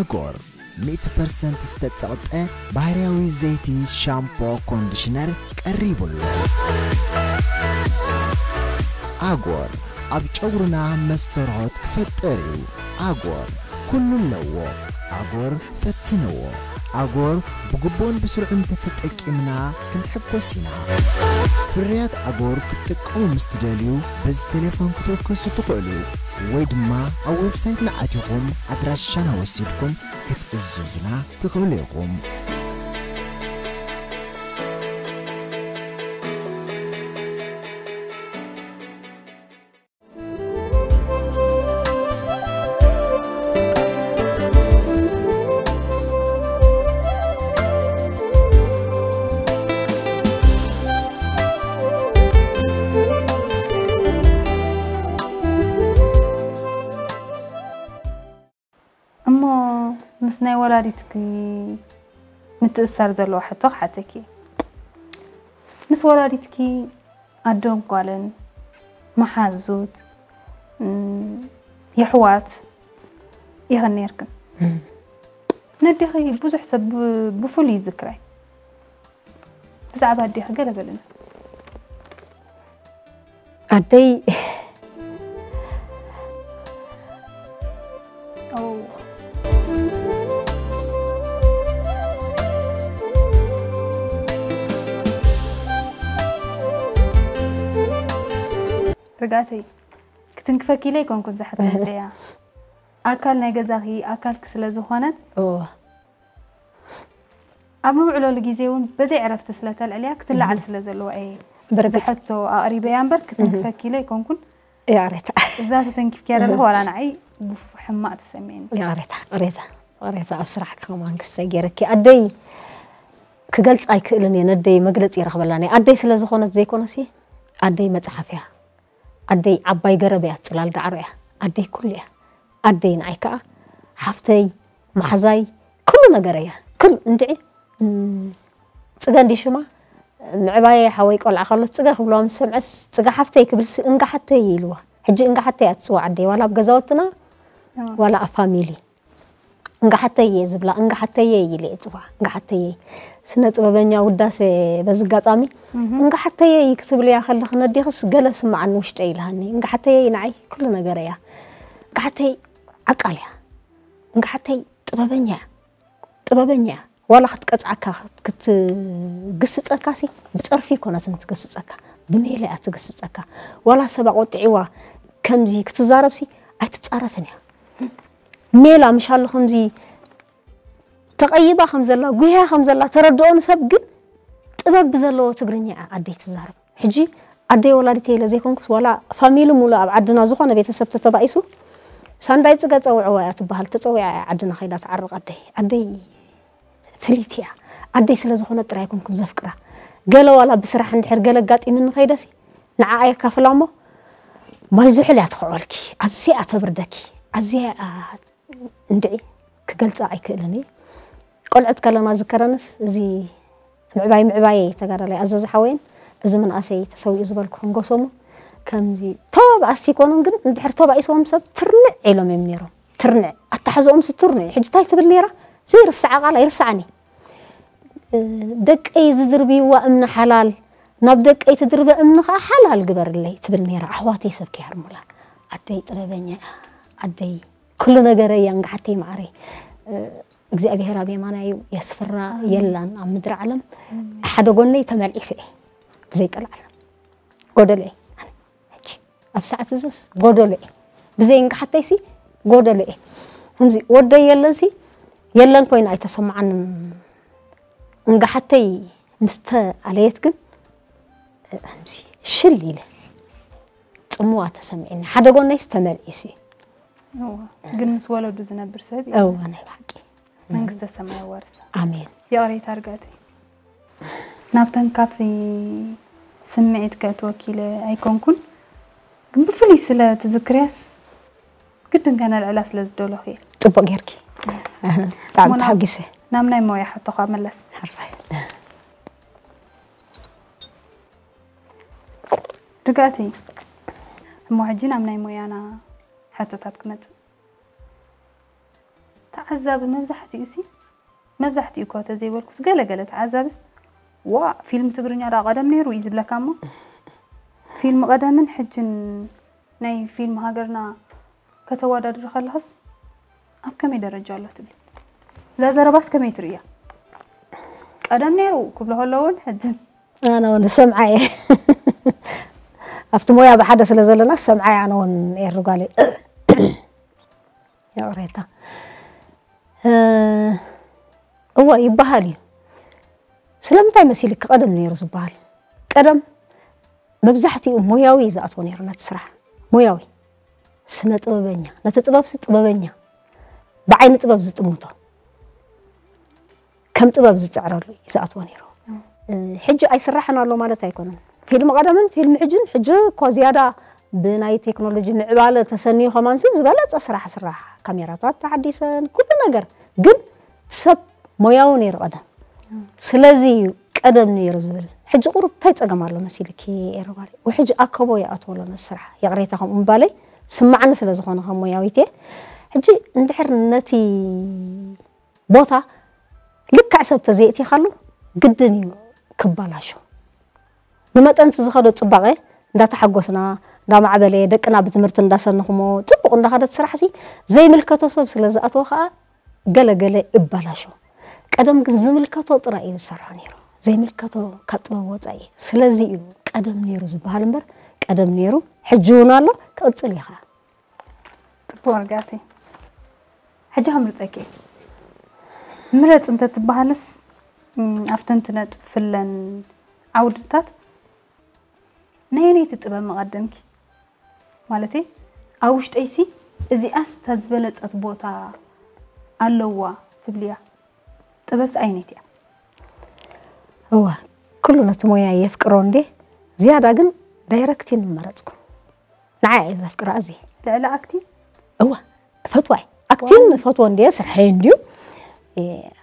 ኣጎር ሚእቲ ፐርሰንት ዝተጸቕጠ ባህርያዊ ዘይቲ ሻምፖ ኮንዲሽነር ቀሪቡ ኣሎ። ኣጎር ኣብ ጨጉርና መስተርሆት ክፈጥር እዩ። ኣጎር ኩሉ ኣለዎ። ኣጎር ፈትንዎ። ኣጎር ብግቡእን ብስሩዕን እንተተጠቂምና ክንሕጎስ ኢና። ፍርያት ኣጎር ክትጥቀሙ ምስ ትደልዩ በዚ ቴሌፎን ክትውከሱ ትኽእሉ ወይ ድማ ኣብ ዌብሳይትና ኣቲኹም ኣድራሻና ወሲድኩም ክትእዝዙና ትኽእሉ ኢኹም። እሞ ምስ ናይ ወላዲትኪ ምትእስሳር ዘለዎ ሕቶ ክሓተኪ። ምስ ወላዲትኪ ኣዶን ጓልን መሓዙት የሕዋት ኢኽን ነርክን። ነዴኺ ብዙሕ ሰብ ብፍሉይ ይዝክራ እዩ። ብዛዕባ ኣዴኺ ገለ በልና። ኣደይ ርጋተይ ክትንክፈኪ ኢለ ኣይኮንኩን ዝሓተት እያ። ኣካል ናይ ገዛኺ ኣካልኪ ስለ ዝኾነት እወ ኣብ ንውዕለሉ ግዜ እውን በዘይ ዕረፍቲ ስለ ተልዕልያ ክትለዓል ስለ ዘለዋ እየ እዚ ብርግጽ ሕቶ ኣቕሪበያ እምበር ክትንክፈኪ ኢለ ኣይኮንኩን። ይቕሬታ። እዛ ተተንኪፍክያ ዘለኺ ዋላ ንዓይ ብፍ- ሕማቕ ተሰሚዕኒ። ይቕሬታ፣ ይቕሬታ፣ ይቕሬታ። ኣብ ስራሕኪ ከማን ክስተይ ገይረኪ። ኣደይ ክገልጽ ኣይክእልን እየ። ነደይ መግለጺ ይረኽበላን እየ። ኣደይ ስለ ዝኾነት ዘይኮነሲ ኣደይ መጽሓፍ እያ። ኣደይ ዓባይ ገረብ እያ፣ ጽላል ዳዕሮ እያ። ኣደይ ኩሉ እያ። ኣደይ ንዓይ ከኣ ሓፍተይ፣ መሓዛይ፣ ኩሉ ነገር እያ። ኩሉ እንድዒ እም፣ ጽገ እንዲ ሽማ ምዕባየ ሓወይ ቆልዓ ከሎ ጽገ ክብልዋ ምስ ሰምዐስ ጽገ ሓፍተይ ክብልሲ እንጋ ሓተይ ኢልዋ። ሕጂ እንጋ ሓተይ እያ ትጽዋዕ ኣደይ ዋላ ኣብ ገዛውትና ዋላ ኣብ ፋሚሊ። እንጋሓተየ ዝብላ እንጋሓተየ ኢለ እየ ዝፅዋዓ። እንጋሓተየ ስነ ጥበበኛ ውዳሴ በዚ ኣጋጣሚ እንጋሓተየ ክትብልያ ከለኺ ነዴኽስ ገለ ስምዓኒ ውሽጠይ ኢልሃኒ። እንጋሓተየ ንዓይ ኩሉ ነገረይ እያ። እንጋሓተይ ዓቃል እያ። እንጋሓተይ ጥበበኛ እያ። ጥበበኛ እያ። ዋላ ክትቀፅዓካ ክትግስፀካሲ ብፀርፊ ኣይኮነትን ትግስፀካ፣ ብሜላ እያ ትግስፀካ። ዋላ ሰብ ኣቆጢዕዋ ከምዚ ክትዛረብሲ ኣይትፃረፍን እያ። ሜላ ምሻሎ ከምዚ ተቐይባ ከም ዘላ ጉህያ ከም ዘላ ተረድኦ ንሰብ ግን ጥበብ ብዘለዎ ትግርኛ እያ ኣደይ ትዛረብ። ሕጂ ኣደይ ወላዲተይ ኢለ ዘይኮንኩስ ዋላ ፋሚሊ ሙሉእ ኣብ ዓድና ዝኾነ ቤተሰብ ተተባኢሱ ሳንዳይ ፅገ ፀውዕዋ እያ ትበሃል። ተፀዊዓ እያ ዓድና ከይዳ ትዓርቕ ኣደይ። ኣደይ ፍልይቲ እያ። ኣደይ ስለ ዝኾነት ጥራይ ኣይኮንኩን ዘፍቅራ። ገለ ዋላ ብስራሕ እንድሕር ገለ ኣጋጢምኒ ከይደሲ ንዓኣ የካፍላ እሞ ማይ ዝሑል እያ ትኽዕወልኪ። ኣዝያ እያ ተብርደኪ። ኣዝያ እያ እንድዒ ክገልጻ ኣይክእልን እየ። ቆልዕት ከለና ዝከረንስ እዚ ምዕባይ ምዕባየይ ተጋዳላይ ኣዘዘ ሓወይን እዚ ምንኣሰይ ተሰዊኡ ዝበልኩ ክንጎሶሙ ከምዚ ተባእስቲ ይኮኑን ግን እንድሕር ተባኢስዎም ሰብ ትርንዕ ኢሎም እዮም ነይሮም። ትርንዕ ኣተሓዝኦም ሲ ትርንዕ እዩ። ሕጂ እንታይ ትብል ነይራ ዘይርስዓ ቃል ኣይርስዓን እዩ። ደቀይ ዝድርብይዋ እምኒ ሓላል ናብ ደቀይ ትድርበ እምኒ ከዓ ሓላል ግበርለይ ትብል ነይራ። ኣሕዋተይ ሰብ ከይሃርሙላ ኣደይ ጥበበኛ እያ ኣደይ ኩሉ ነገረይ እያ እንጋሓተይ መዓረይ። እግዚኣብሔር ኣብ የማናይ እዩ የስፍራ የላን ኣብ ምድሪ ዓለም ሓደ ጎነይ ተመልዒሰ እየ ብዘይቀልዓለም ጎደሎ እየ ኣነ ሕጂ ኣብ ሰዓት እዝስ ጎደሎ እየ ብዘይ እንጋሓተይ ሲ ጎደሎ እየ ከምዚ ወደይ የለን ሲ የለን ኮይና ኣይተሰማዓንን እንጋሓተይ ምስ ተኣለየት ግን ከምዚ ሽል ኢለ ጽምዋ ተሰሚዕኒ ሓደ ጎነይስ ተመልዒሱ እዩ እዋ፣ ግን ምስ ወለዱ ዝነብር ሰብ እዩ። እዋ ናይ ብሓቂ መንግስተ ሰማይ የዋርሳ። ኣሜን ይቕሬታ ርጋተይ። ናብተን ካፊ ስምዒት ከእትወኪ ኢለ ኣይኮንኩን፣ ግን ብፍሉይ ስለ ትዝክርያስ ግድን ከነልዕላ ስለ ዝደለኹ እየ። ጽቡቕ ጌርኪ። ብጣዕሚ ተሓጒሰ። ናብ ናይ ሞያ ሕቶኻ መለስ። ሕራይ። ርግኣተይ እሞ ሕጂ ናብ ናይ ሞያና ሕቶታት ክመጽእ እታ ዓዛቢ መብዛሕትኡ ሲ መብዛሕትኡ እኮ ተዘይበልኩስ ገለ ገለ ተዓዛብስ ዋ ፊልም ትግርኛ ዳ ቀደም ነይሩ እዩ ዝብለካ እሞ ፊልም ቀደምን ሕጅን ናይ ፊልም ሃገርና ከተወዳድሪ ከለኸስ ኣብ ከመይ ደረጃ ኣሎ ትብል? እዛ ዘረባስ ከመይ ትርእያ? ቀደም ነይሩ ክብሎ ከለውን ሕጅን ኣነ እውን ሰምዓ እየ ኣብቲ ሞያ ብሓደ ስለ ዘለና ሰምዓ እየ ኣነ እውን ኤሪ ጓለይ ይቕሬታ እወ ይበሃል እዩ ስለምንታይ መሲልኪ ቀደም ነይሩ ዝበሃል ቀደም መብዛሕትኡ ሞያዊ እዩ ዝኣትዎ ነይሩ ነቲ ስራሕ ሞያዊ ስነ ጥበበኛ ነቲ ጥበብሲ ጥበበኛ ብዓይኒ ጥበብ ዝጥምቶ ከም ጥበብ ዝፅዕረሉ እዩ ዝኣትዎ ነይሩ ሕጂ ኣይስራሕን ኣሎ ማለት ኣይኮነን ፊልም ቀደምን ፊልም ሕጅን ሕጂ እኮ ዝያዳ ብናይ ቴክኖሎጂ ምዕባለ ተሰንዩ ከማንሲ ዝበለፀ ስራሕ ስራሕ ካሜራታት ተሓዲሰን ኩሉ ነገር ግን ሰብ ሞያዊ ነይሩ ቀደም ስለዚ እዩ ቀደም ነይሩ ዝብል ሕጂ ቁሩብ እንታይ ፀገም ኣሎ መሲልኪ ኤረባሪ ወይ ሕጂ ኣከቦ ይኣትወሎ ነዚ ስራሕ ይቕሬታ ከምኡ ምባለይ ስማዕኒ ስለ ዝኾነ ከም ሞያዊት እየ ሕጂ እንድሕር ነቲ ቦታ ልክዕ ሰብ ተዘይእቲኻሉ ግድን እዩ ክባላሾ ብመጠንቲ ዝኸዶ ፅባቐ እንዳተሓጎስና እንዳማዕበለ ደቅና ብትምህርቲ እንዳሰንኹሞ ፅቡቕ እንዳኸደት ስራሕ ሲ ዘይምልከቶ ሰብ ስለ ዝኣትዎ ከዓ ገለ ገለ እባላሾ ቀደም ግን ዝምልከቶ ጥራይ እዩ ዝሰርሖ ነይሩ ዘይምልከቶ ካብ ጥበብ ወፃኢ ስለዚ እዩ ቀደም ነይሩ ዝበሃል እምበር ቀደም ነይሩ ሕጂ እውን ኣሎ ክቕፅል እዩ ከዓ ፅቡቅ ርጋቲ ሕጂ ከምርፀኪ ምረፅ እንተትበሃልስ ኣብተን ትነጥፍለን ዓውድታት ነየነይቲ ጥበብ መቐደምኪ ማለተይ ኣብ ውሽጠይሲ እዚኣስ ተዝበለፀት ቦታ ኣለዋ ትብልያ ጥበብስ ኣየነይቲ እያ እዋ ኩሉ ነቲ ሞያ የፍቅሮ እንዴ ዝያዳ ግን ዳይረክቲን መረፅኩ ንዓይ እየ ዘፍቅራ እዚ ልዕሊ ኣክቲን እዋ ፈትዋ እየ ኣክቲን ፈትዎ እንድየ ስርሐይ እንድዩ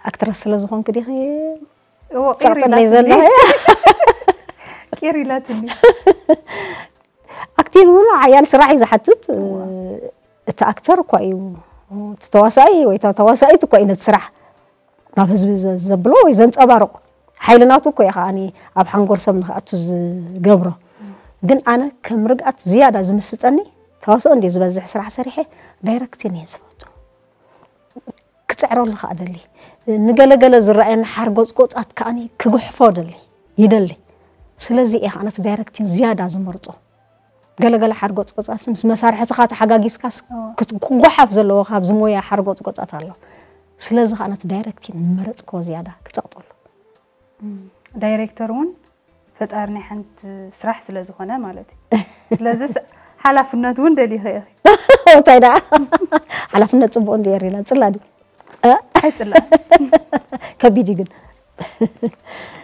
ኣክትረስ ስለ ዝኾንክ ዲኺ እዎ ቂር ጸቕጥለይ ኢላትኒ ዘለኺ ቂር ኢላትኒ ኣክቲን እውን ሓያል ስራሕ እዩ ዝሓትት እቲ ኣክተር እኳ እዩ እቲ ተዋሳኢ ወይ እታ ተዋሳኢት እኳ እዩ ነቲ ስራሕ ናብ ህዝቢ ዘብሎ ወይ ዘንፀባርቕ ሓይሊ ናቱ እኮ እዩ ከዓኒ ኣብ ሓንጎል ሰብ ንክኣቱ ዝገብሮ ግን ኣነ ከም ርግኣት ዝያዳ ዝምስጠኒ ተዋስኦ እንዲ ዝበዝሕ ስራሕ ሰሪሐ ዳይረክቲን እየ ዝፈቱ ክፅዕረሉ ከዓ ደሊ ንገለገለ ዝረኣየኒ ሓርጎፅጎፃት ከዓኒ ክጉሕፎ ደሊ ይደሊ ስለዚ እየ ከዓ ነቲ ዳይረክቲን ዝያዳ ዝመርፆ ገለገለ ሓርጎፅጎፃት ምስ መሳርሕትኻ ተሓጋጊዝካስ ክጓሓፍ ዘለዎ ካብዚ ሞያ ሓርጎፅጎፃት ኣሎ ስለዚ ከዓ ነቲ ዳይረክቲን መረፅክዎ ዝያዳ ክፀቕጠሉ ዳይሬክተር እውን ፈጣሪ ናይ ሓንቲ ስራሕ ስለ ዝኾነ ማለት እዩ ስለዚ ሓላፍነት እውን ደሊኸ ኢኺ እንታይ ደኣ ሓላፍነት ፅቡቅ እንዲ የሪና ፅላዲ ኣይፅላ ከቢድ ግን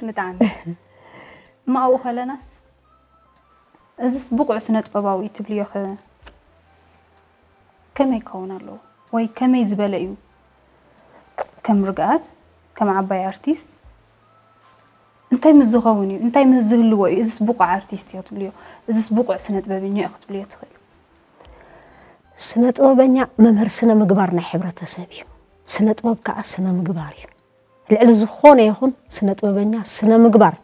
ብጣዕሚ እማ ኣብኡ ከለናስ እዚስ ብቑዕ ስነ ጥበባዊ እዩ ትብልዮ ኸ ከመይ ክኸውን ኣለዎ ወይ ከመይ ዝበለ እዩ ከም ርግኣት ከም ዓባይ ኣርቲስት እንታይ ምስ ዝኸውን እዩ እንታይ ምስ ዝህልዎ እዩ እዚስ ብቑዕ ኣርቲስት እዮ ትብልዮ እዚስ ብቑዕ ስነ ጥበበኛ እዮ ክትብልዮ ትኽእል ስነ ጥበበኛ መምህር ስነ ምግባር ናይ ሕብረተሰብ እዩ ስነ ጥበብ ከዓ ስነ ምግባር እዩ ልዕሊ ዝኾነ ይኹን ስነ ጥበበኛ ስነ ምግባር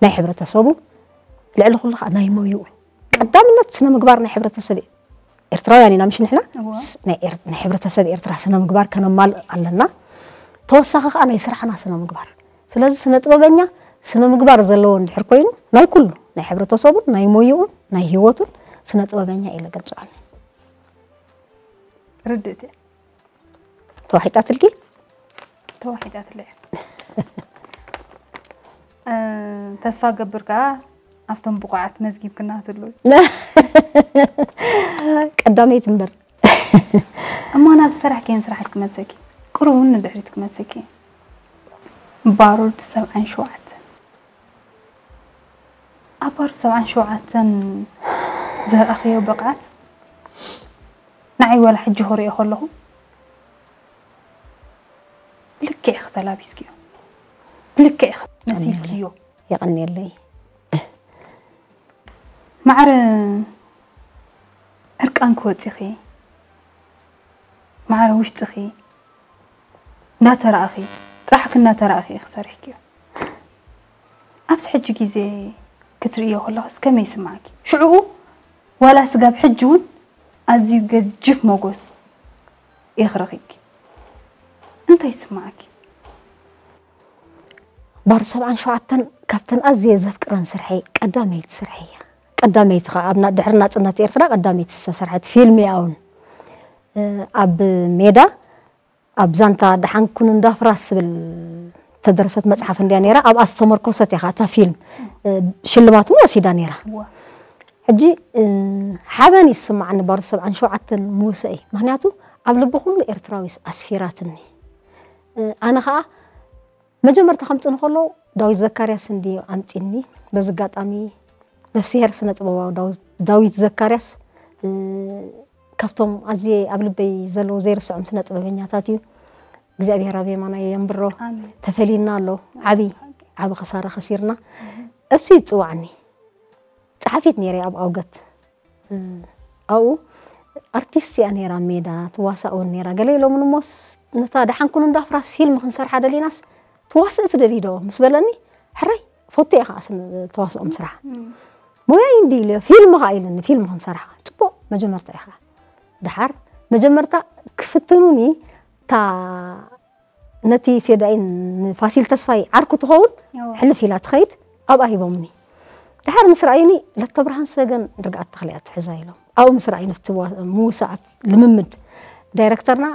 ናይ ሕብረተሰቡ ልዕሊ ኩሉ ከዓ ናይ ሞይኡ ቀዳምነት ስነ ምግባር ናይ ሕብረተሰብ ኤርትራውያን ኢና ምሽ ንሕና ናይ ሕብረተሰብ ኤርትራ ስነ ምግባር ከነማልእ ኣለና ተወሳኺ ከዓ ናይ ስራሕና ስነ ምግባር ስለዚ ስነ ጥበበኛ ስነ ምግባር ዘለዎ እንድሕር ኮይኑ ናይ ኩሉ ናይ ሕብረተሰቡን ናይ ሞይኡን ናይ ህይወቱን ስነ ጥበበኛ ኢለ ገልፅዖ ርድእቲ ተዋሒጣትልኪ ተዋሒጣትለ ተስፋ ገብር ከዓ ኣብቶም ብቑዓት መዝጊብ ክናትሉ ቀዳመይቲ እምበር እሞ ናብ ስራሕ ከየን ስራሕ ትመሰኪ ቅሩብ እውን ንድሕሪት ክመሰኪ ባሩድ ሰብዓን ሸውዓተን ኣብ ባሩድ ሰብዓን ሸውዓተን ዘርኣኽዮ ብቕዓት ንዓይ ዋላ ሕጂ ክሪኦ ከለኹ ብልክዕ ኢኺ ተላቢስክዮ ብልክዕ ኢኺ መሲልክዮ የቐንየለይ ማዕረ ዕርቃን ክወፂኺ ማዕረ ውሽጥኺ እንዳተራእኺ፣ ጥራሕኪ እንዳተራእኺ ኢኺ ሰሪሕክዮ። ኣብዚ ሕጂ ግዜ ክትርእዮ ከለኽስ ከመይ ይስምዓኪ? ሽዕኡ ዋላ ስጋብ ሕጂ እውን ኣዝዩ ገጅፍ መጎስ ኢኺ ረኺብኪ። እንታይ ይስምዓኪ? ባር ሰብዓን ሸውዓተን ካብተን ኣዝየ ዘፍቅረን ስርሐይ ቀዳመይቲ ስርሐይ እያ። ቀዳመይቲ ከዓ ኣብ ና- ድሕሪ ናፅነት ኤርትራ ቀዳመይቲ ዝተሰርሐት ፊልም እያ እውን። እ፣ ኣብ ሜዳ ኣብ ዛንታ ደሓንኩን እንዳፍራስ ትብል ተደረሰት መፅሓፍ እንድያ ነይራ። ኣብኣ ዝተመርኮሰት እያ ከዓ እታ ፊልም። እ፣ ሽልማት እውን ወሲዳ ነይራ። ሕጂ እ፣ ሓበን ይስማዓኒ ባር ሰብዓን ሸውዓተን ምውሰይ፣ ምክንያቱ ኣብ ልቢ ኩሉ ኤርትራዊ ኣስፊራትኒ። እ፣ ኣነ ከዓ መጀመርታ ከምፅእ እንከሎ ዳዊት ዘካርያስ እንድዩ ዓምፂኒ። በዚ ኣጋጣሚ ነፍስሄር ስነ ጥበባዊ ዳዊት- ዳዊት ዘካርያስ እ፣ ካብቶም ኣዝየ ኣብ ልበይ ዘለዉ ዘይርስዖም ስነ ጥበበኛታት እዩ። እግዚኣብሔር ኣብ የማናይ የንብሮ። ኣሜን። ተፈሊና ኣሎ። ዓብይ ዓቢ ከሳራ ከሲርና። እሱ ይፅዋዕኒ። ጸሓፊት ነይረ ኣብ ኣውገት። እ፣ ኣብኡ ኣርቲስት እያ ነይራ፣ ሜዳ ትዋሳእ እውን ነይራ። ገለ ኢሎምኒ እሞስ ነታ ደሓንኩን እንዳ ፍራስ ፊልም ክንሰርሓ ደሊናስ ትዋስእ ትደሊ ዶ ምስ በለኒ፣ ሕራይ ፈቱ እየ ከዓ ስን- ተዋስኦም ስራሕ። ሞያይ እንዲ ኢለ ፊልም ከዓ ኢለኒ፣ ፊልም ክንሰርሓ። ፅቡቕ መጀመርታ ኢኻ። ድሓር መጀመርታ ክፍትኑኒ እታ ነቲ ፌዳኢን ንፋሲል ተስፋይ ዓርኩ ትኸውን እዎ። ሕልፍ ኢላ ትኸይድ ኣብኣ ሂቦምኒ። ድሓር ምስ ረኣዩኒ ለተብርሃን ሰገን ርግኣት ተኽለ እያ ትሕዛ ኢሎም ኣብኡ ምስ ረኣዩ ነቲ ዋ- ምውሳኣት ልምምድ ዳይረክተርና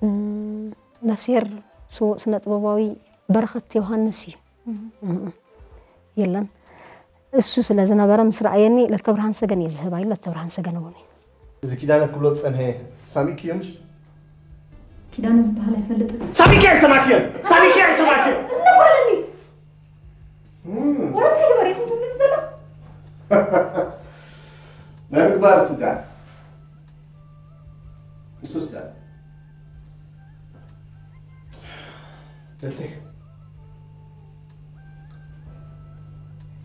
እም፣ ነፍስሄር ስዉእ ስነ ጥበባዊ በረኸት ዮሃንስ እዩ። እም፣ የለን እሱ ስለ ዝነበረ ምስ ረኣየኒ ለተብርሃን ሰገን እየ ዝህባ ኢሉ ለተብርሃን ሰገን እውን እዩ። እዚ ኪዳነ ክብሎ ዝጸንሐ ሳሚኪ እዩ ምሽ? ኪዳነ ዝበሃል ኣይፈልጥን። ሳሚኪ ኣይሰማክዮን! ሳሚኪ ኣይሰማክዮን! እዚ ነጓለኒ ወረታይ ግበር ኢኹም ትብሉኒ ዘሎ ናይ ምግባር ስልጣን ንሱ ስልጣን እልተ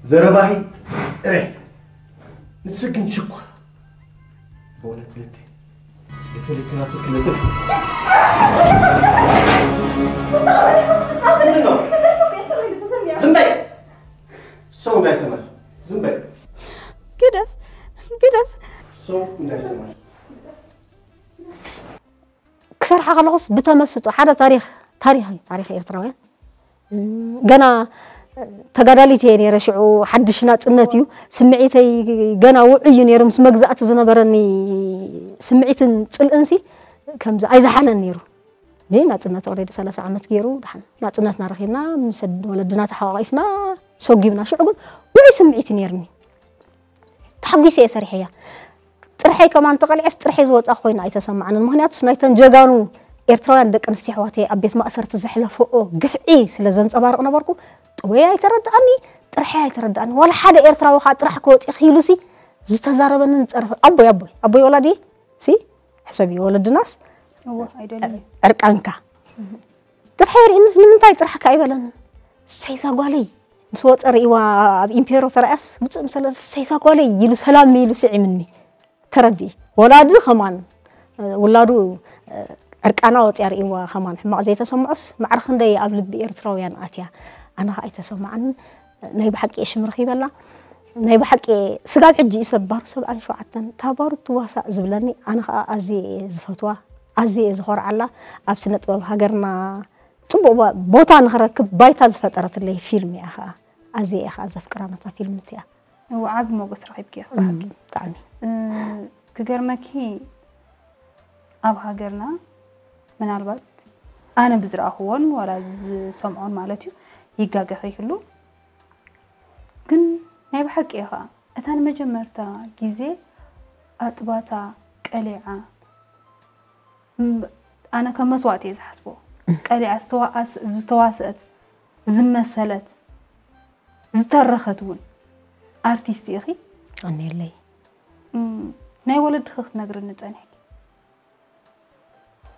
ዘረባሂ እረ ንስግን ሽኮር በእውነት እልተ በተለይ ክናፍቅ ክልተ ምንድን ነው? ዝም በይ! ሰው እንዳይሰማሽ ዝም በይ። ግደፍ ግደፍ ሰው እንዳይሰማሽ። ክሰርሓ ከለኹስ ብተመስጦ ሓደ ታሪኽ ታሪኽ እዩ ታሪኽ ኤርትራውያን እም፣ ገና ተጋዳሊት እየ ነይረ ሽዑ ሓድሽ ናፅነት እዩ ስምዒተይ ገና ውዑይ እዩ ነይሩ ምስ መግዛእቲ ዝነበረኒ ስምዒትን ፅልእንሲ ከምዚ ኣይዝሓለን ነይሩ ጂ ናፅነት ኦልሬዲ ሰላሳ ዓመት ገይሩ ደሓን ናፅነትና ረኺብና ምስ ወለድና ተሓቋቒፍና ሰጒምና ሽዑ ግን ውዑይ ስምዒት እዩ ነይርኒ ተሓጒሰ እየ ሰሪሐያ ጥርሐይ ከማን ተቐሊዐስ ጥርሐይ ዝወፃ ኮይና ኣይተሰማዓንን ምክንያቱስ ናይተን ጀጋኑ ኤርትራውያን ደቂ ኣንስትዮ ኣሕዋተይ ኣብ ቤት ማእሰርቲ ዘሕለፈኦ ግፍዒ ስለ ዘንፀባርቕ ነበርኩ ጥወይ ኣይተረድኣኒ ጥርሐይ ኣይተረድኣኒ ዋላ ሓደ ኤርትራዊ ከዓ ጥራሕ ክወፂ ክኢሉሲ ዝተዛረበንን ዝፀረፈ ኣቦይ ኣቦይ ኣቦይ ወላዲ ሲ ሕሰብ እዩ ወለድናስ እዎ ኣይደለም ዕርቃንካ ጥርሐ የርእንስ ንምንታይ ጥራሕካ ኣይበለን ሰይዛ ጓለይ ምስ ወፀ ርእዋ ኣብ ኢምፔሮ ተረኣያስ ውፅእ ምሰለ ሰይዛ ጓለይ ኢሉ ሰላም ኢሉ ስዒምኒ ተረዲእ ወላዲ ከማን ውላዱ ዕርቃና ወፅያ ርእዋ ከማን ሕማቕ ዘይተሰምዖስ ማዕረ ክንደይ ኣብ ልቢ ኤርትራውያን ኣትያ ኣነ ከዓ ኣይተሰማዓንን ናይ ብሓቂ ሽም ረኺበላ ናይ ብሓቂ ስጋብ ሕጂ እዩ ሰብ ባሩ ሰብዓን ሸውዓተን እታ ባሩ ትዋሳእ ዝብለኒ ኣነ ከዓ ኣዝየ እየ ዝፈትዋ ኣዝየ እየ ዝኾርዓላ ኣብ ስነ ጥበብ ሃገርና ፅቡቕ ቦታ ንክረክብ ባይታ ዝፈጠረትለይ ፊልም እያ ከዓ ኣዝየ እየ ከዓ ዘፍቅራ ነታ ፊልም እቲኣ እዎ ዓቢ ሞገስ ረኺብኪ ኢኺ ብሓቂ ብጣዕሚ ክገርመኪ ኣብ ሃገርና ምናልባት ኣነ ብዝረኣኽዎን ዋላ ዝሰምዖን ማለት እዩ ይጋገ ከይህሉ ግን ናይ ብሓቂ እየ ከዓ እታ ንመጀመርታ ግዜ ኣጥባታ ቀሊዓ ኣነ ከም መስዋእቲ እየ ዝሓስቦ ቀሊዓ ዝተዋእስ- ዝተዋስአት ዝመሰለት ዝተረኸት እውን ኣርቲስት ኢኺ ኣነየለይ ናይ ወለድኺ ክትነግርኒ ጸኒሕኪ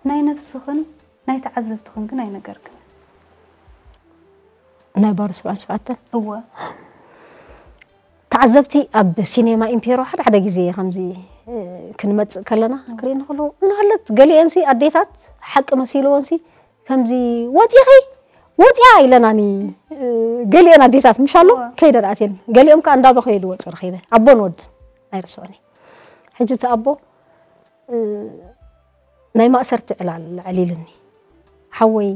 ናይ ነብስኽን ናይ ተዓዘብትኽን ግን ኣይነገርክን ናይ ባሩ ሰብዓን ሸውዓተን እወ ተዓዘብቲ ኣብ ሲኔማ ኢምፔሮ ሓደ ሓደ ግዜ ከምዚ ክንመፅእ ከለና ክርኢ ንክእሉ እናሃለት ገሊአንሲ ኣዴታት ሓቂ መሲልዎንሲ ከምዚ ወፂኺ ወፂያ ኢለናኒ። ገሊአን ኣዴታት ምሻሎ ከይደን ኣትየን፣ ገሊኦም ከዓ እንዳበኸዩ ዝወፁ ረኺበ። ኣቦን ወድን ኣይርስዖን እየ። ሕጂ እቲ ኣቦ ናይ ማእሰርቲ ዕላል ኣዕሊልኒ። ሓወይ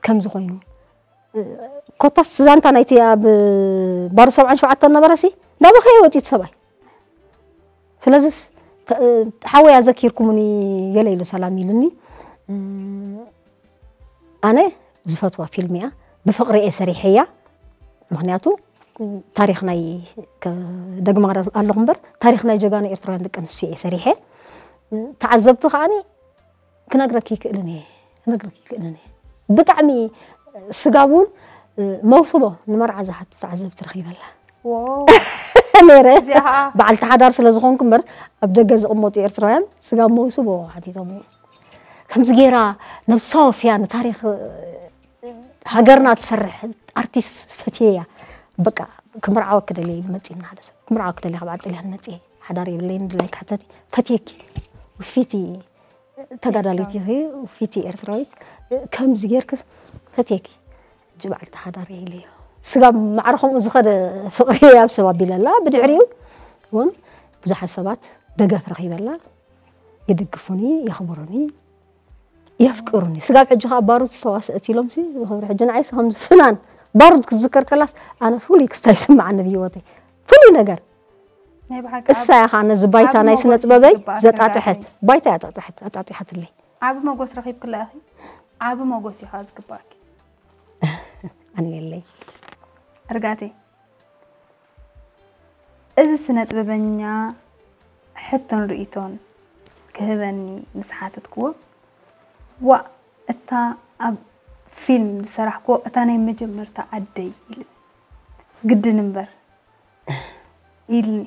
ከምዚ ኮይኑ፣ ኮታስ ዛንታ ናይቲ ኣብ ባሩ ሰብዓን ሸውዓተን ነበረሲ እንዳበኸየ ወፂኡ ሰብኣይ። ስለዚስ ሓወይ ኣዘኪርኩምኒ ገለ ኢሉ ሰላም ኢሉኒ። ኣነ ዝፈትዋ ፊልም እያ። ብፍቕሪ እየ ሰሪሐያ። ምኽንያቱ ታሪኽ ናይ፣ ከ-፣ ደግማ ኣለኹ እምበር፣ ታሪኽ ናይ ጀጋኑ ኤርትራውያን ደቂ ኣንስትዮ እየ ሰሪሐ። ተዓዘብቲ ከዓኒ ክነግረኪ ይክእልን እየ፣ ክነግረኪ ይክእልን እየ። ብጣዕሚ ስጋብ እውን መውስቦ ንመርዓ ዝሓቱ ተዓዘብቲ ረኺበላ። ነይረ። በዓልቲ ሓዳር ስለ ዝኾንኩ እምበር፣ ኣብ ደገ ዝቕመጡ ኤርትራውያን ስጋብ መውስቦ ሓቲቶም። ከምዚ ገይራ ነብሳ ወፍያ ንታሪኽ ሃገርና ትሰርሕ ኣርቲስት ፈትየያ። በቃ ክምርዓወኪ ደልየ ኢሉ መፂና፣ ሓደ ሰብ ክምርዓወኪ ደልየ ካብ ዓዲ ጥልያን መፅየ፣ ሓዳር የብለይን፣ ድላይ ክሕተት ፈትየኪ፣ ውፊቲ ተጋዳሊት ኢኺ፣ ውፊቲ ኤርትራዊት፣ ከምዚ ጌርኪ ፈትየኪ፣ ሕጂ በዓልቲ ሓዳር ኢለዮ። ስጋብ ማዕረ ከምኡ ዝኸደ ፍቕሪ ኣብ ሰብ ኣቢለላ። ብድሕሪኡ እውን ብዙሓት ሰባት ደገፍ ረኺበላ፣ ይድግፉኒ፣ የኽብሩኒ፣ የፍቅሩኒ። ስጋብ ሕጂ ከዓ ባሩድ ዝተዋስአት ኢሎምሲ ዝኸብሩ። ሕጂ ንዓይሲ ከምዚ ፍናን ባሩድ ክትዝከር ከላስ ኣነ ፍሉይ ክስታ ይስምዓኒ ብህይወተይ። ፍሉይ ነገር። ናይ ብሓቂ እሳ እያ ከዓ ነዚ ባይታ ናይ ስነ ጥበበይ ዘጣጥሐት። ባይታ እያ ኣጣጥሐት፣ ኣጣጢሓትለይ። ዓቢ መጎስ ረኺብክላ ኢኺ። ዓቢ መጎስ እዩ ከዓ ዝግባኣኪ። ኣንየለይ። እርጋቴ፣ እዚ ስነ ጥበበኛ ሕቶን ርእይቶን ክህበኒ ምስ ሓተትክዎ፣ ዋእ፣ እታ ኣብ ፊልም ዝሰራሕክዎ እታ ናይ መጀመርታ ዓደይ ኢሉ። ግድን እምበር ኢልኒ።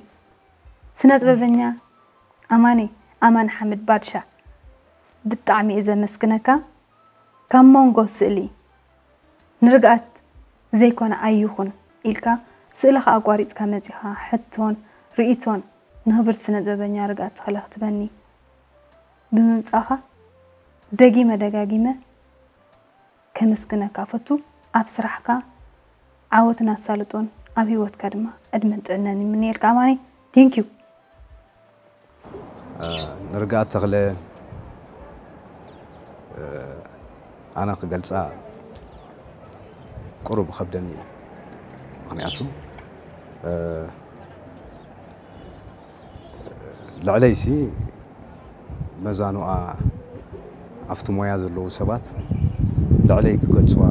ስነ ጥበበኛ ኣማኒ፣ ኣማን ሓምድ ባድሻ፣ ብጣዕሚ እየ ዘመስግነካ። ካብ መንጎ ስእሊ ንርግኣት ዘይኮነ ኣይኹን ኢልካ ስእልኻ ኣቋሪጽካ መጺኻ ሕቶን ርእይቶን ንኽብርቲ ስነ ጥበበኛ ርግኣት ተኽለ ክትበኒ ብምምጻእኻ ደጊመ ደጋጊመ ከመስግነካ እፈቱ። ኣብ ስራሕካ ዓወትን ኣሳልጦን ኣብ ህይወትካ ድማ ዕድመን ጥዕናን ይምነየልካ ኣማኒ። Thank you። ንርግኣት ተኽለ ኣነ ክገልፃ ቁሩብ ከብደኒ እዩ። ምኽንያቱ ልዕለይሲ መዛኑኣ ኣብቲ ሞያ ዘለዉ ሰባት ልዕለይ ክገልፅዋ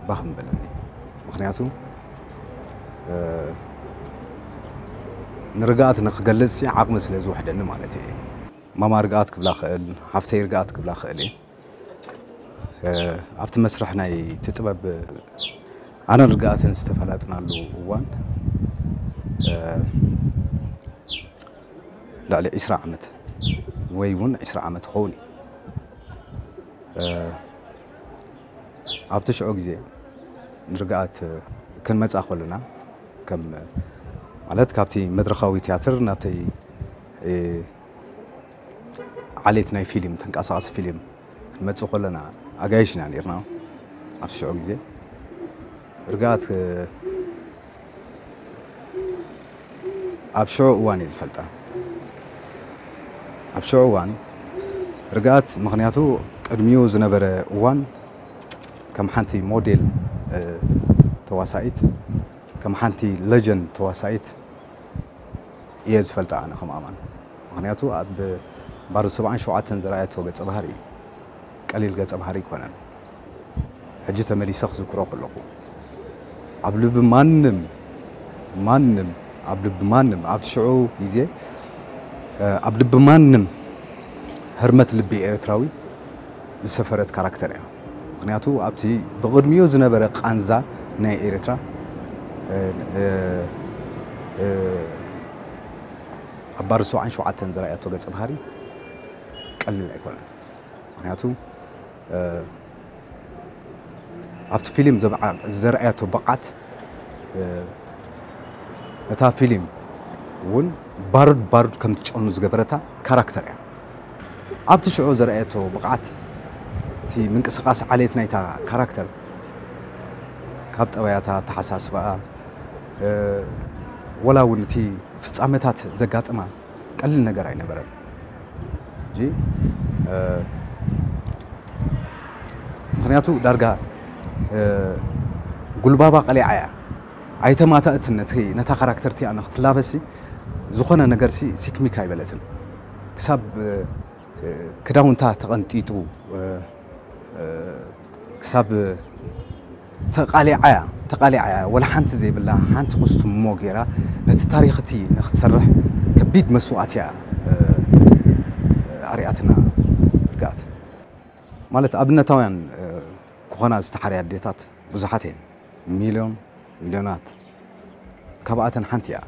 ባህ ምበለኒ። ምኽንያቱ ንርግኣት ንክገልፅ ዓቕሚ ስለ ዝውሕደኒ ማለት እየ። ማማ ርግኣት ክብላ ክእል፣ ሓፍተይ ርግኣት ክብላ ክእል እየ። ኣብቲ መስርሕ ናይ እቲ ጥበብ ኣነን ርግኣትን ዝተፈላጥናሉ እዋን ልዕሊ ዒስራ ዓመት ወይ እውን ዒስራ ዓመት ይኸውን እዩ። ኣብቲ ሽዑ ግዜ ንርግኣት ክንመፃ ከለና ከም ማለት ካብቲ መድረኻዊ ትያትር ናብተይ ዓሌት ናይ ፊልም ተንቀሳቐሲ ፊልም ክንመፅእ ከለና ኣጋይሽ ኢና ነርና። ኣብ ሽዑ ግዜ ርግኣት ኣብ ሽዑ እዋን እየ ዝፈልጣ። ኣብ ሽዑ እዋን ርግኣት ምኽንያቱ ቅድሚኡ ዝነበረ እዋን ከም ሓንቲ ሞዴል ተዋሳኢት ከም ሓንቲ ለጀንድ ተዋሳኢት እየ ዝፈልጣ ኣነ ከም ኣማን። ምኽንያቱ ኣብ ባርድ ሰብዓን ሸውዓተን ዘርኣየቶ ገጸ ባህሪ ቀሊል ገጸ ባህሪ ኣይኮነን። ሕጂ ተመሊሰ ክዝክሮ ከለኹ ኣብ ልቢ ማንም ማንም ኣብ ልቢ ማንም ኣብቲ ሽዑ ግዜ ኣብ ልቢ ማንም ህርመት ልቢ ኤርትራዊ ዝሰፈረት ካራክተር እያ። ምኽንያቱ ኣብቲ ብቕድሚኡ ዝነበረ ቃንዛ ናይ ኤርትራ ኣብ ባርድ ሰብዓን ሸውዓተን ዘርኣየቶ ገጸ ባህሪ ቀሊል ኣይኮነን። ምኽንያቱ ኣብቲ ፊልም ዘርኣየቶ ብቕዓት ነታ ፊልም እውን ባሩድ ባሩድ ከም ትጨኑ ዝገበረታ ካራክተር እያ። ኣብቲ ሽዑ ዘርኣየቶ ብቕዓት እቲ ምንቅስቃስ ዓሌት ናይታ ካራክተር ካብ ጠባያታ፣ ኣተሓሳስባኣ፣ እ፣ ወላ እውን እቲ ፍጻመታት ዘጋጥማ ቀሊል ነገር ኣይነበረን። ሕጂ፣ እ፣ ምኽንያቱ ዳርጋ፣ እ፣ ጉልባባ ቀሊዓ እያ። ኣይተማታእትን ነቲ፣ ነታ ካራክተር እቲኣ ንክትላበሲ ዝኾነ ነገርሲ ሲክሚክ ኣይበለትን። ክሳብ፣ እ፣ ክዳውንታ ተቐንጢጡ፣ እ፣ እ፣ ክሳብ ተቓሊዓ እያ፣ ተቓሊዓ እያ። ወላ ሓንቲ ዘይብላ ሓንቲ ኩስትሞ ገይራ ነቲ ታሪኽ እቲ ንክትሰርሕ ከቢድ መስዋእቲ እያ፣ እ፣ ኣርያትና። ርግኣት ማለት ኣብነታውያን፣ እ፣ ክኾና ዝተሓርያ ኣዴታት ብዙሓት እየን። ሚልዮን፣ ሚልዮናት። ካብኣተን ሓንቲ እያ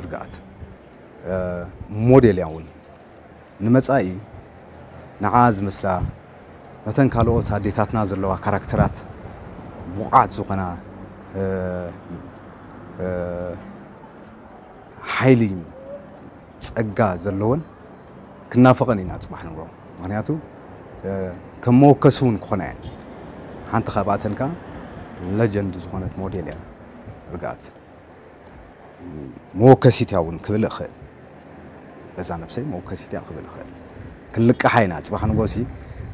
ርግኣት። እ፣ ሞዴል እያ እውን። ንመጻኢ ንዓ ዝመስላ፣ ነተን ካልኦት ኣዴታትና ዘለዋ ካራክተራት ብቑዓት ዝኾና፣ እ፣ እ፣ ሓይሊ ጸጋ ዘለወን ክናፈቐን ኢና ጽባሕ ንግሆ። ምኽንያቱ፣ እ፣ ከም መወከሲ እውን ክኾና እየን። ሓንቲ ካብኣተን ከኣ ለጀንድ ዝኾነት ሞዴል እያ ርግኣት። መወከሲት እያ እውን ክብል እኽእል። በዛ ነብሰይ መወከሲት እያ ክብል እኽእል። ክንልቅሓ ኢና። ጽባሕ ንጎሲ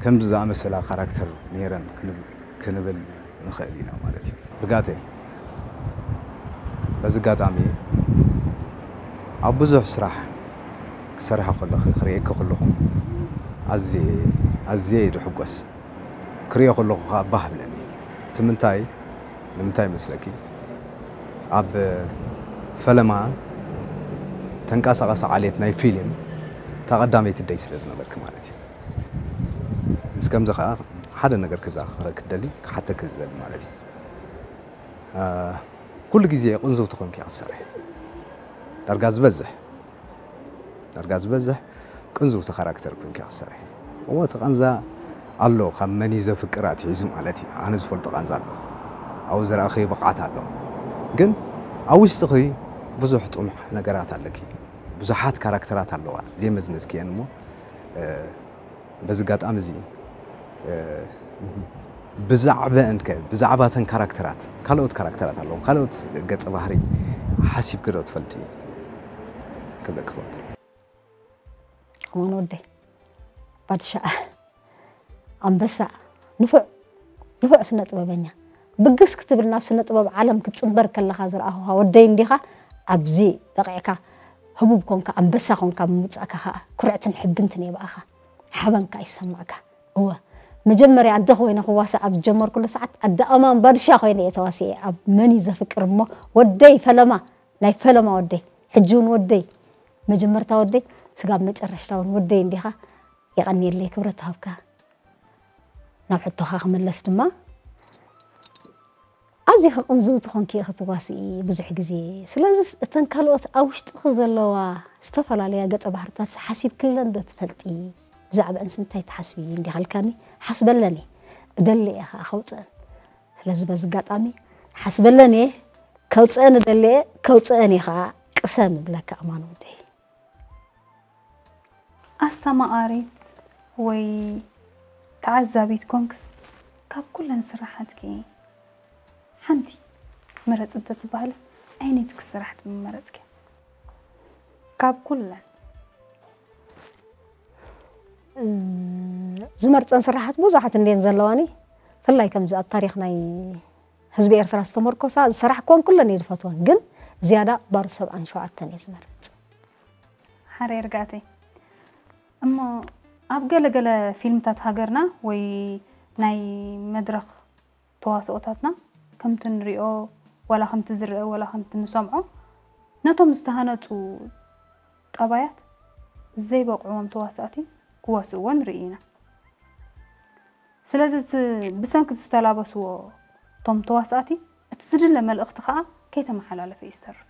ከምዚ ዝኣመሰላ ካራክተር ነይረን ክንብ-፣ ክንብል ንኽእል ኢና ማለት እዩ። ርጋተይ፣ በዚ ኣጋጣሚ ኣብ ብዙሕ ስራሕ ክሰርሐ ከለኹ፣ ክርእየኪ ከለኹ ኣዝየ፣ ኣዝየ እየ ዝሕጎስ። ክርእዮ ከለኹ ኸኣ ባህ ብለኒ። እቲ ምንታይ፣ ንምንታይ ይመስለኪ? ኣብ ፈለማ ተንቀሳቐሲ ዓሌት ናይ ፊልም እታ ቀዳመይቲ ደይ ስለ ዝነበርኪ ማለት እዩ። ምስ ከምዚ ኸኣ ሓደ ነገር ክዘኻኸረኪ ክደሊ፣ ክሓተኪ ዝደሊ ማለት እዩ። አ፣ ኩሉ ግዜ ቅንዝውቲ ኮንኪ እያ ክትሰርሒ። ዳርጋ ዝበዝሕ፣ ዳርጋ ዝበዝሕ ቅንዝውቲ ካራክተር ኮንኪ እያ ክትሰርሒ። እወ፣ እቲ ቃንዛ ኣሎ፣ ካብ መን እዩ ዘፍቅር ኣትሒዙ ማለት እዩ። ኣነ ዝፈልጦ ቃንዛ ኣሎ። ኣብኡ ዝረኣኽዮ ብቕዓት ኣሎ። ግን ኣብ ውሽጥኺ ብዙሕ ጥሙሕ ነገራት ኣለኪ። ብዙሓት ካራክተራት ኣለዋ፣ ዘይመዝመዝክየን እሞ፣ እ፣ በዚ ኣጋጣሚ እዚ፣ እ፣ ብዛዕበአን ከ፣ ብዛዕባ እተን ካራክተራት፣ ካልኦት ካራክተራት ኣለዉ፣ ካልኦት ገጸ ባህሪ ሓሲብኪ ዶ ትፈልጢ? ክብለኪ ፈቱ። ኣማን ወደይ፣ ባድሻ፣ ኣንበሳ፣ ንፉዕ፣ ንፉዕ ስነ ጥበበኛ። ብግስ ክትብል ናብ ስነ ጥበብ ዓለም ክትጽንበር ከለኻ ዝረኣኹኻ ወደይ እንዲኻ፣ ኣብዚ በቒዕካ፣ ህቡብ ኮንካ፣ ኣንበሳ ኮንካ ብምውጻእካ ኸኣ ኩርዕትን ሕብንትን እየ ብኣኻ። ሓበንካ ይሰማዕካ። እወ፣ መጀመርያ ኣደ ኮይነ ክዋሳእ ኣብ ዝጀመርኩሉ ሰዓት፣ ኣደ ኣማን ባድሻ ኮይነ እየ ተዋሲኤ። ኣብ መን እዩ ዘፍቅር እሞ፣ ወደይ ፈለማ፣ ናይ ፈለማ ወደይ፣ ሕጂ እውን ወደይ፣ መጀመርታ ወደይ፣ ስጋብ መጨረሽታ እውን ወደይ እንዲኻ። የቐንየለይ፣ ክብረት ሃብካ። ናብ ሕቶኻ ክምለስ ድማ፣ ኣዚኺ ቅንዝውቲ ኮንኪ ኢኺ ትዋስኢ ብዙሕ ግዜ። ስለዚስ እተን ካልኦት ኣብ ውሽጥኺ ዘለዋ ዝተፈላለያ ገጸ ባህርታት ሓሲብክለን ዶ ትፈልጢ? ብዛዕባአንስ እንታይ ትሓስቢ እንዲኻ ኢልካኒ፣ ሓስበለን እየ። እደሊ እየ ኸኣ ከውጽአን። ስለዚ በዚ ኣጋጣሚ ሓስበለን እየ፣ ከውጽአን እደሊ እየ፣ ከውጽአን እየ ኸኣ ቅሰን እብለካ ኣማን ወደይ። ኣስተማቓሪት ወይ ተዓዛቢት ኮንክስ፣ ካብ ኩለን ስራሓትኪ ሓንቲ ምረጽ እንተትበሃልስ፣ ኣየነይቲ ስራሕቲ ምመረጽኪ? ካብ ኩለን። እ፣ ዝመርጸን ስራሓት ብዙሓት እንድየን ዘለዋኒ። ብፍላይ ከምዚ ኣብ ታሪኽ ናይ ህዝቢ ኤርትራ ዝተመርኮሳ ዝሰራሕክወን ኩለን እየ ዝፈትወን፣ ግን ዝያዳ ባር ሰብዓን ሸውዓተን እየ ዝመርጽ። ሓረ ርግኣተይ። እሞ ኣብ ገለ ገለ ፊልምታት ሃገርና ወይ ናይ መድረኽ ተዋስኦታትና ከምቲ ንሪኦ፣ ዋላ ከምቲ ዝረአ፣ ዋላ ከምቲ ንሰምዖ፣ ነቶም ዝተሃነጹ ጠባያት ዘይበቕዕዎም ተዋሳእቲ ክዋስእዎ ንርኢ ኢና። ስለዚ እቲ ብሰንኪ ዝተላበስዎ እቶም ተዋሳእቲ፣ እቲ ዝድለ መልእኽቲ ከኣ ከይተመሓላለፈ እዩ ዝተርፍ።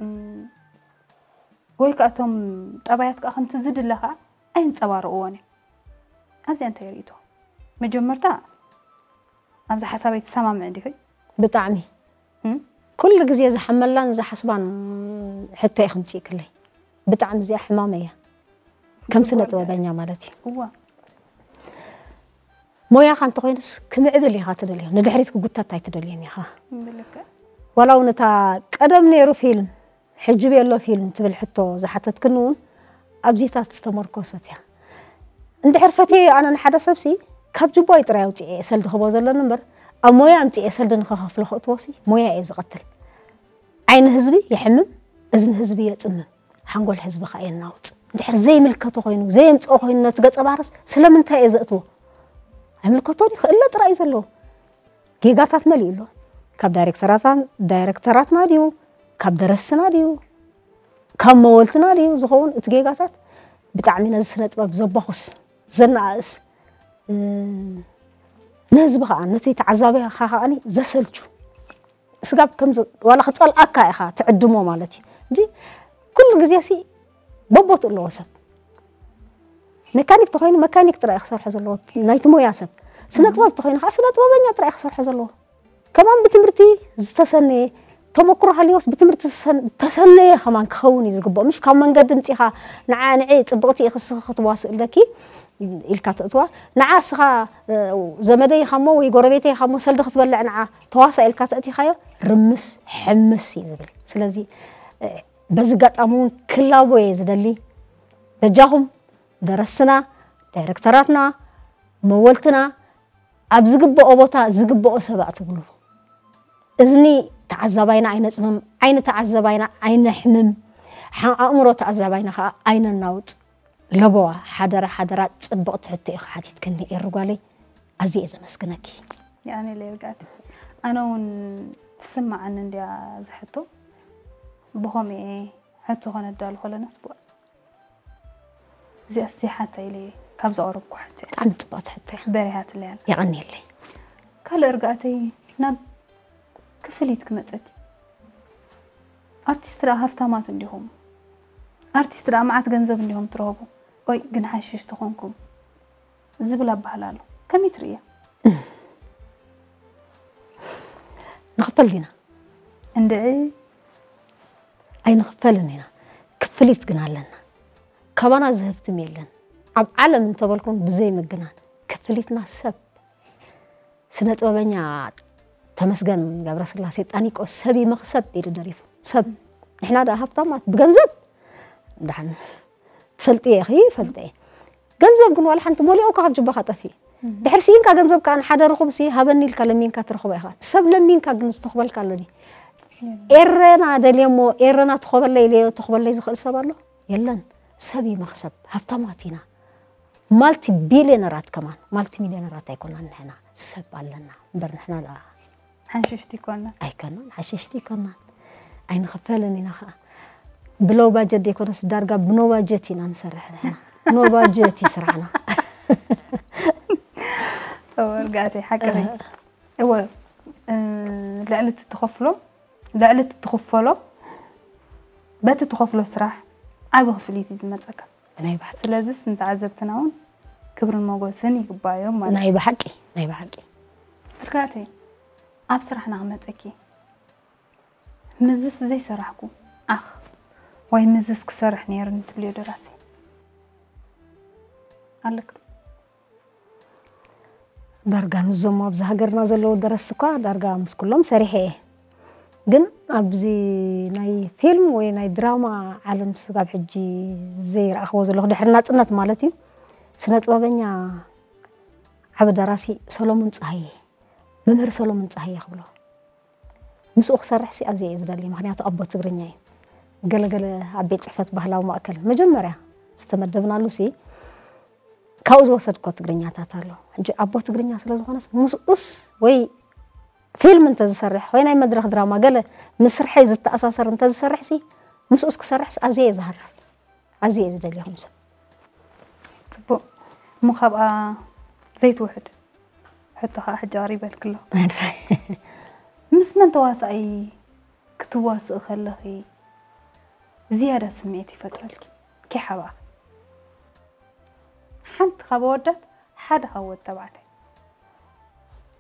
እም፣ ወይ ከኣ እቶም ጠባያት ከኣ ከምቲ ዝድለ ከኣ ኣየንጸባርቕዎን እዮም። ኣብዚኣ እንታይ ርእይቶ? መጀመርታ ኣብዚ ሓሳበይ ትሰማምዒ ዲኺ? ብጣዕሚ። እም? ኩሉ ግዜ ዝሓመላን ዝሓስባን ሕቶ ኢኺ ምጽእክለይ። ብጣዕሚ እዚኣ ሕማመይ እያ። ከም ስነ ጥበበኛ ማለት እዩ። እዋ ሞያኻ እንተኾይኑስ ክምዕብል ኢኻ ትደልዮ፣ ንድሕሪት ክጉተት ኣይትደልዮን ኢኻ። ብልክዕ ዋላ እውን እታ ቀደም ነይሩ ፊልም ሕጂ ቤሎ ፊልም ትብል ሕቶ ዝሓተትክኒ እውን ኣብዚታት ዝተመርኮሰት እያ። እንድሕር ፈትየዮ ኣነ ንሓደ ሰብሲ ካብ ጅቦይ ጥራይ ኣውፅኤ ሰልዲ ክቦ ዘለኒ እምበር ኣብ ሞያ ኣምፅኤ ሰልዲ ንኸኸፍሎ ክእትዎሲ ሞያ እየ ዝቐትል። ዓይኒ ህዝቢ የሕምም፣ እዝኒ ህዝቢ የፅምም፣ ሓንጎል ህዝቢ ከዓ የናውፅ። እንድሕር ዘይምልከቶ ኮይኑ ዘየምፅኦ ኮይኑ ነቲ ገፀ ባህርስ ስለምንታይ እየ ዘእትዎ? ኣይምልከቶን እዩ፣ ክእለ ጥራይ እዩ ዘለዎ። ጌጋታት መሊኡ ኣሎ። ካብ ዳይሬክተራትና ዳይሬክተራትና ድዩ ካብ ደረስትና ድዩ ካብ መወልትና ድዩ ዝኸውን እቲ ጌጋታት ብጣዕሚ ነዚ ስነ ጥበብ ዘባኹስ ዘነኣእስ ንህዝቢ ከዓ ነቲ ተዓዛቢ ከዓ ዘሰልቹ ስጋብ ከም ዋላ ክፀልኣካ ኢኻ ትዕድሞ ማለት እዩ እንጂ ኩሉ ግዜ ሲ በቦት ኣለዎ ሰብ መካኒክ ተኾይኑ መካኒክ ጥራይ ክሰርሖ ዘለዎ ናይቲ ሞያ ሰብ ስነ ጥበብ ተኾይኑ ከዓ ስነ ጥበበኛ ጥራይ ክሰርሖ ዘለዎ ከማን ብትምህርቲ ዝተሰነየ ተመክሮ ሃልዮስ ብትምህርቲ ተሰነየ ከማን ክኸውን እዩ ዝግብኦ ምሽ ካብ መንገዲ ምፂኻ ንዓ ንዒ ፅብቕቲ ኢኽስኺ ክትዋስእ ኣለኪ ኢልካ ተእትዋ ንዓ እስኻ ዘመደይ ኢኻሞ ወይ ጎረቤተይ ኢኻሞ ሰልዲ ክትበልዕ ንዓ ተዋሳ ኢልካ ተእቲኻዮ ርምስ ሕምስ እዩ ዝብል ስለዚ በዚ ጋጣሚ እውን ክላቦ እየ ዝደሊ በጃኹም ደረስትና ዳይሬክተራትና መወልትና ኣብ ዝግበኦ ቦታ ዝግበኦ ሰብ ኣእትውሉ እዝኒ ተዓዛባይና ኣይነፅምም ዓይኒ ተዓዛባይና ኣይነሕምም ኣእምሮ ተዓዛባይና ከዓ ኣይነናውፅ ለበዋ ሓደራ ሓደራ ፅብቕቲ ሕቶ ኢኻ ሓቲትክኒ ኤሩ ጓለይ ኣዝየ እየ ዘመስግነኪ ያኔ ለርጋት ኣነ እውን ትስማዓኒ እንዲያ ዝሕቶ ብኸምኡ እየ ሕቶ ከነዳሉ ከለናስ እዚኣ እስቲ ሓታ ኢለ ካብ ዘቕረብኩ ሓቶ እያ ብጣዕሚ ፅቡቕቲ ሕቶ እያ በሪሃትለይ ኣላ የቐንየለይ ካልእ እርጋእተይ ናብ ክፍሊት ክመፀኪ ኣርቲስት ደኣ ሃፍታማት እንዲኹም ኣርቲስት ደኣ መዓት ገንዘብ እንዲኹም ትረኽቡ ወይ ግን ሓሽሽ ተኾንኩም ዝብል ኣባህላ ኣሎ ከመይ ትርእያ ንኽፈል ዲና እንድዒ ኣይንኽፈልን ኢና ክፍሊት ግን ኣለና ካባና ዝህብትም የለን ኣብ ዓለም እንተበልኩም ብዘይ ምግናን ክፍሊትና ሰብ ስነ ጥበበኛ ተመስገን ገብረስላሴ ጣኒቆ ሰብ ይመኽሰብ ኢሉ ደሪፉ ሰብ ንሕና ደኣ ሃብታማት ብገንዘብ ዳሕን ትፈልጥየ ኢኺ ይፈልጠየ ገንዘብ ግን ዋላ ሓንቲ ሞሊኦካ ካብ ጅባኻ ጠፊእ ድሕር ስኢንካ ገንዘብ ከዓ ንሓደ ርኹብ ሲ ሃበኒ ኢልካ ለሚንካ ትረኽቦ ኢኻ ሰብ ለሚንካ ግን ዝተኽበልካ ኣሎ ድዩ ኤረና ደልየሞ ኤረና ትኾበለይ ኢለዮ ተኽበለይ ዝኽእል ሰብ ኣሎ የለን ሰብ እዩ መኽሰብ ሃብታማት ኢና ማልቲ ቢልዮነራት ከማን ማልቲ ሚልዮነራት ኣይኮናን ንሕና ሰብ ኣለና እምበር ንሕና ደኣ ሓንሽሽቲ ይኮና ኣይከናን ሓሸሽቲ ይኮናን ኣይንኽፈልን ኢና ከዓ ብሎው ባጀት ዘይኮነስ ዳርጋ ብኖ ባጀት ኢና ንሰርሕ ንሕና ኖ ባጀት እዩ ስራሕና እወርጋተይ ሓቅኺ እወ ልዕሊ እቲ ትኸፍሎ ልዕሊ እቲ ትኽፈሎ በቲ ትኸፍሎ ስራሕ ዓቢ ክፍሊት እዩ ዝመፀካ ናይ ብሓቂ ስለዚስ ንተዓዘብትና እውን ክብርን ሞጎስን ይግባዮም ማለት ናይ ብሓቂ ናይ ብሓቂ እርጋተይ ኣብ ስራሕና ክመፀኪ ምዝስ ዘይሰራሕኩ ኣኽ ወይ ምዝስ ክሰርሕ ነይርኒ ትብልዮ ደራሲ ኣለክ ዳርጋ ምስዞም ኣብዚ ሃገርና ዘለዉ ደረስቲ እኳ ዳርጋ ምስ ኩሎም ሰሪሐ እየ ግን ኣብዚ ናይ ፊልም ወይ ናይ ድራማ ዓለም ስጋብ ሕጂ ዘይረኣኽዎ ዘለኹ ድሕሪ ናፅነት ማለት እዩ ስነ ጥበበኛ ዓቢ ደራሲ ሰሎሙን ፀሃየ መምህር ሰሎሙን ፀሃየ ክብሎ ምስኡ ክሰርሕ ሲ ኣዝየ እየ ዝደሊ ምክንያቱ ኣቦ ትግርኛ እዩ ገለገለ ኣብ ቤት ፅሕፈት ባህላዊ ማእከል መጀመርያ ዝተመደብናሉ ሲ ካብኡ ዝወሰድኮ ትግርኛታት ኣሎ ሕጂ ኣቦ ትግርኛ ስለ ዝኾነስ ምስኡስ ወይ ፊልም እንተዝሰርሕ ወይ ናይ መድረኽ ድራማ ገለ ምስ ስርሐይ ዝተኣሳሰር እንተዝሰርሕ ሲ ምስኡስ ክሰርሕስ ኣዝየ እየ ዝሃርፍ ኣዝየ እየ ዝደልየኹም ሰብ ፅቡቅ እሞ ካብኣ ዘይትውሕድ ሕቶ ከዓ ሕጂ ኣቅሪበልኪ ኣለኹ ምስ መን ተዋሳኣይ ክትዋስኢ ከለኺ ዝያዳ ስምዒት ይፈጥረልኪ ከይሓባእኺ ሓንቲ ካብ ኣወዳት ሓደ ካብ ወዲ ተባዕታይ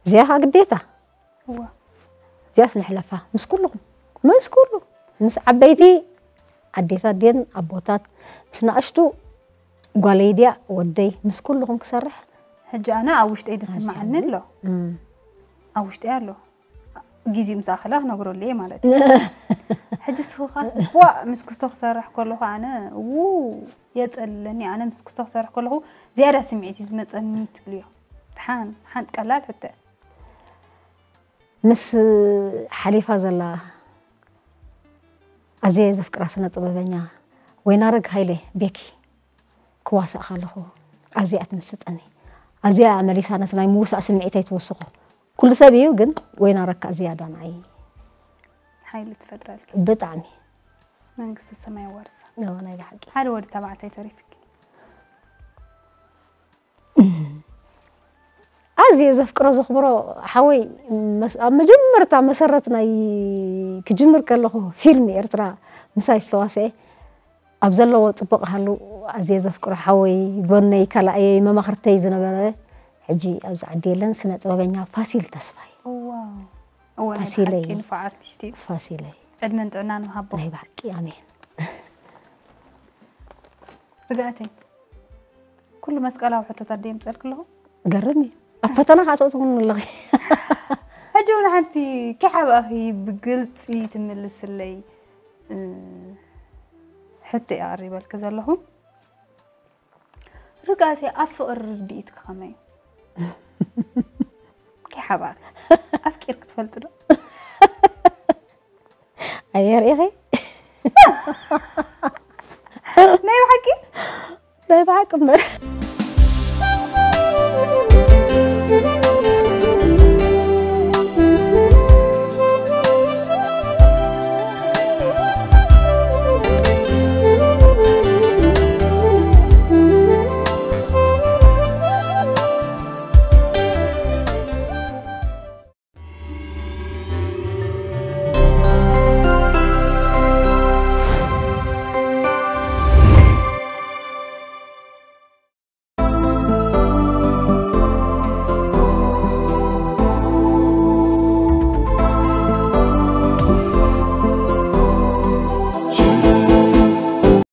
እዚኣ ከዓ ግዴታ እዋ እዚኣስ ንሕለፋ ምስ ኩልኹም ምስ ኩሉ ምስ ዓበይቲ ኣዴታት ድየን ኣቦታት ምስ ንኣሽቱ ጓለይ ድያ ወደይ ምስ ኩልኹም ክሰርሕ? ሕጂ ኣነ ኣብ ውሽጠይ ዝስምዓኒ ኣሎ። እም፣ ኣብ ውሽጠይ ኣሎ። ግዜኡ ምስ ኣኸለ ክነግረሉ እየ ማለት እዩ። ሕጂ ስኽኻስ ቧእ ምስ ክስቶ ክሰርሕ ከለኹ ኣነ ው የጸልለኒ። ኣነ ምስ ክስቶ ክሰርሕ ከለኹ ዝያዳ ስምዒት እዩ ዝመጸኒ ትብልዮ? ድሓን ሓንቲ ቀላል ሕቶ። ምስ ሓሊፋ ዘላ ኣዝየ ዘፍቅራ ስነ ጥበበኛ ወይናረግ ሃይለ ቤኪ ክዋሳእ ከለኹ ኣዝያ ትምስጠኒ። ኣዝያ መሊሳ ነቲ ናይ ምውሳእ ስምዒተይ ትውስኾ። ኩሉ ሰብ እዩ ግን ወይናረግ ከኣ ዝያዳ ንዓይ ሓይሊ ትፈጥረልኪ። ብጣዕሚ መንግስቲ ሰማይ ዋርሳ። እዎ፣ ናይ ብሓቂ ሓደ ወዲ ተባዕታይ ተሪፍኪ። ኣዝየ ዘፍቅሮ ዘኽብሮ ሓወይ መስ- ኣብ መጀመርታ መሰረት ናይ ክጅምር ከለኹ ፊልም ኤርትራ ምሳይ ዝተዋስአ ኣብ ዘለዎ ጽቡቕ ሃሉ ኣዝየ ዘፍቅሮ ሓወይ ጎነይ ካልኣየይ መማኽርተይ ዝነበረ ሕጂ ኣብዚ ዓዲ የለን ስነ ጥበበኛ ፋሲል ተስፋይ ዋው። እወ ናይ ፋሲለይ። ብሓቂ ንፉዕ ኣርቲስት እዩ። ፋሲለይ ዕድመን ጥዕናን ይሃቦ። ናይ ብሓቂ ኣሜን። ርግኣተይ ኩሉ መስቀላዊ ሕቶታት ድየ ምጸልክ ኣለኹ? ገርም እዩ ኣብ ፈተና ከዓ ተእትኹን ኣለኺ። ሕጂ እውን ሓንቲ ኪሓባኺ ብግልፂ ትምልስለይ እ፣ ሕቶ እየ ኣቕሪበልኪ ዘለኹ። ርግኣተይ ኣብ ፍቕሪ ርድኢትኪ ከመይ እዩ? ኪሓባኺ ኣፍቂርኪ ትፈልጢ ዶ? ኣየር ኢኺ ናይ ብሓቂ ናይ ብሓቂ እምበር